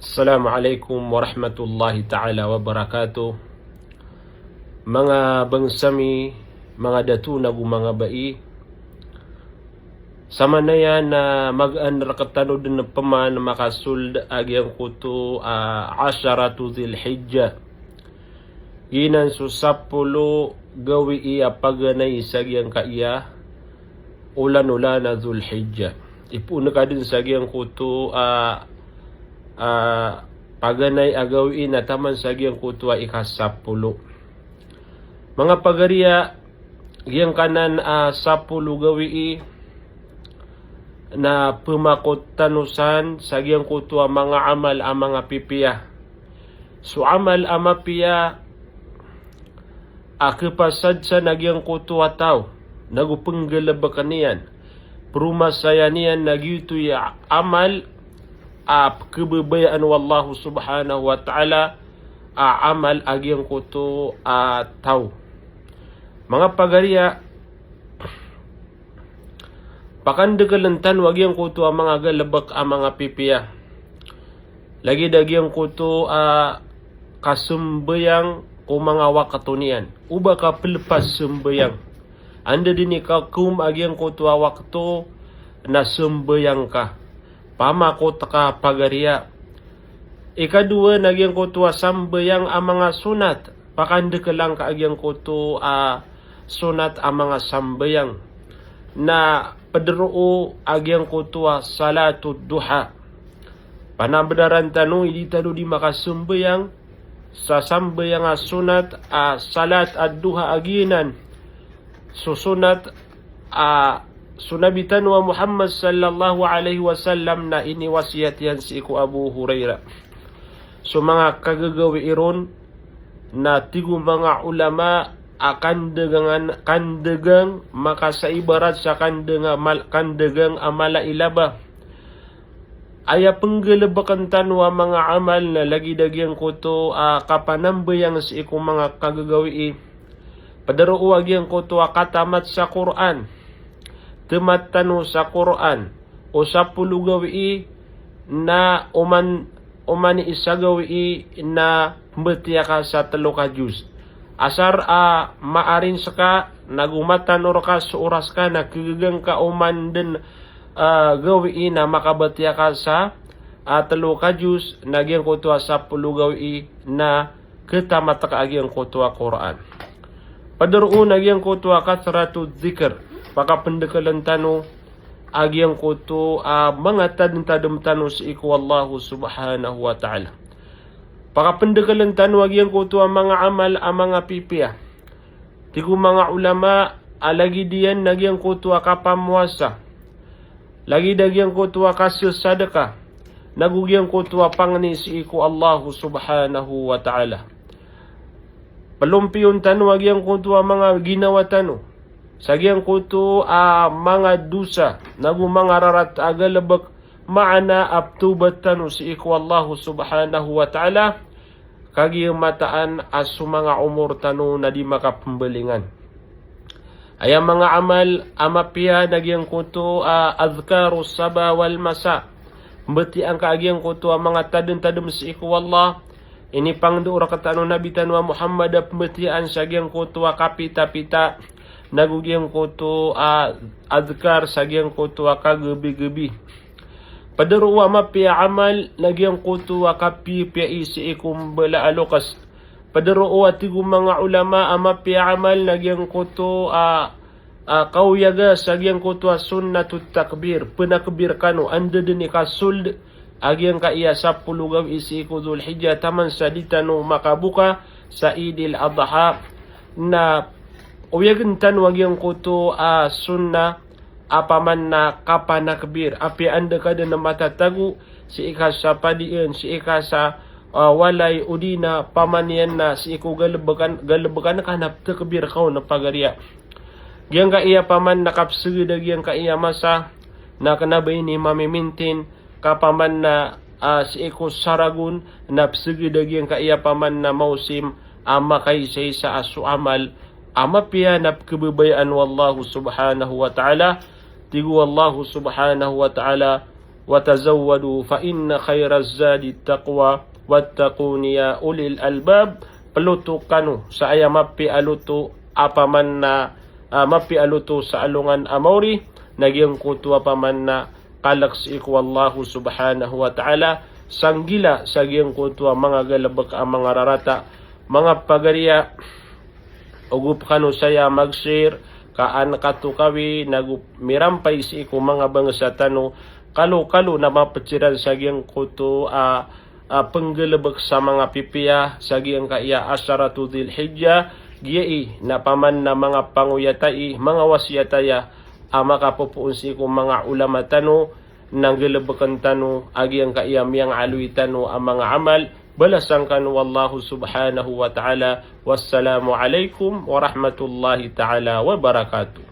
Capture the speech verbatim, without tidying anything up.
Assalamu alaikum warahmatullahi ta'ala wabarakatuh. Manga bangsa mi, manga dato nago manga bai. Samanaya na magaan rektano den peman makasold a giyangkoto a asharatu Dhil Hijjah. Giyanan so sapolo gawii a paganay sa giyangkaya olan-olan a Dhul Hijjah. Ipoon ka den sa giyangkoto a, a, paganay a gawii na taman sa giyangkoto a ika sapolo. Manga pagariya, giyangkanan a sapolo gawii na pemakot tano san sa giyangkoto a manga amal a manga pipiya. So amal a mapiya a kepasad san a giyangkoto a taw, nago penggalebeken iyan, peromasayan iyan na giyoto i amal a pekebabayaan o Allahu subhanahu wa ta'ala a amal a giyangkoto a taw. Manga pagariya, pakandekelen tano a giyangkoto a manga galebek a manga pipiya. Lagid a giyangkoto a kasembayang ko manga wakto niyan. Oba ka pelepas sembayang. Anda den i kakom a giyangkoto a wakto na sembayang ka. Pamakot ka pagariya. Ikadowa na giyangkoto a sambayang a manga sonat. Pakandekelan ka a giyangkoto a sonat a manga sambayang. Na pederoo a giyangkoto a salatud duha. Panambedaran tano i di tano di makasembayang sa sambayang a sonat a salat ad-duha a giyanan. So sonat a so Nabi tano a Muhammad sallallahu alaihi wasallam na iniwasiyat iyan sii ko Abu Hurairah. So manga kagagawii ron na tig o manga ulama a kandegangan, kandegang makasaibarat sa kandegang a mal-, kandegang a mala i laba. Aya penggalebeken tano a manga amal na lagid a giyangkoto a kapanambayang sii ko manga kagagawii. Pederoo a giyangkoto a katamat sa Qur'an. Temat tano sa Qur'an o sapolo gawii na oman, oman i isa gawii na mbetiya ka sa telo ka juz. Asar a maaring seka nago matanor ka so oras ka na kegegang ka oman den a gawii na makabetiya ka sa a telo ka juz na giyangkoto a sapolo gawii na ketamat ka a giyangkoto a Qur'an. Pederoo na giyangkoto a kathratu dhikr, pakapendekelen tano a giyangkoto a manga tadem-tadem tano sii ko Allahu subhanahu wa ta'ala. Pakapendekelen tano a giyangkoto a manga amal a manga pipiya. Tig o manga ulama a lagid iyan na giyangkoto a kapamowasa. Lagid a giyangkoto a kasesadeka. Nago giyangkoto a pangni sii ko Allahu subhanahu wa ta'ala. Pelompiyon tano a giyangkoto a manga ginawa tano sa giyangkoto a manga dosa nago manga rarat a galebek, maana a petawbat tano sii ko Allahu subhanahu wa ta'ala. Kagiya mataan a so manga omor tano na di makapembalingan. Aya manga amal a mapiya na giyangkoto a adhkaru saba wal masa. Mbetiyaan ka a giyangkoto a manga tadem-tadem sii ko Allah. Inipangndao rektano o Nabi tano a Muhammad a pembetiyaan sa giyangkoto a kapita-pita. Nago giyangkoto a adhkar sa giyangkoto a kagebi-gebi. Pederoo a mapiya a amal na giyangkoto a kapipiya i sii ko mbala a loks. Pederoo a tig o manga ulama a mapiya a amal na giyangkoto a, a kaoyaga sa giyangkoto a sunnatut takbir. Penakbir kano, anda den i kasold a giyangkaya sapolo gawii sii ko Dhul Hijjah taman sa di tano makaboka sa Eidil Adha. Na oyagen tano a giyangkoto a sunnah a paman na kapanakbir, apiya anda ka den matatago sii ka sa padian, sii ka sa, ah, walay, odi na paman iyan na sii ko galebekan, galebekan ka na petakbir ka on pagariya. Giyangkaya paman na kapeseged a giyangkaya masa na kena ba ini mamimintin, ka paman na, ah, sii ko saragon na peseged a giyangkaya paman na mawsim a makaisaisa a so amal a mapiya na pekebabayaan o Allahu subhanahu wa ta'ala. Tig o Allahu subhanahu wa ta'ala, Wa tazawwadu fa inna khayraz zadit taqwa, wattaqun ya ulil albab. Ploto kano sa aya mapiya a loto a paman na, ah, mapiya a loto sa alongan a maori, na giyangkoto a paman na kalk sii ko Allahu subhanahu wa ta'ala, sanggila sa giyangkoto a manga galbk a manga rarata, manga pagariya. Ogo pn kano saya mag-share, ka an katokawi, nago mirampay sii ko manga bangsa tano, kalokalo na mapd siran sa giyangkoto a, a, pnggalbk sa manga pipiya, sa giyangkaya asharatu Dhil Hijjah, giyai na paman na manga pangoyatai, manga wasiyat aya, a makapopoon sii ko manga ulama tano, na nggalbkn tano a giyangkaya miyangaloy tano a manga amal, balasan kano o Allahu subhanahu wa ta'ala. Wassalamu alaikum warahmatullahi ta'ala wabarakatuh.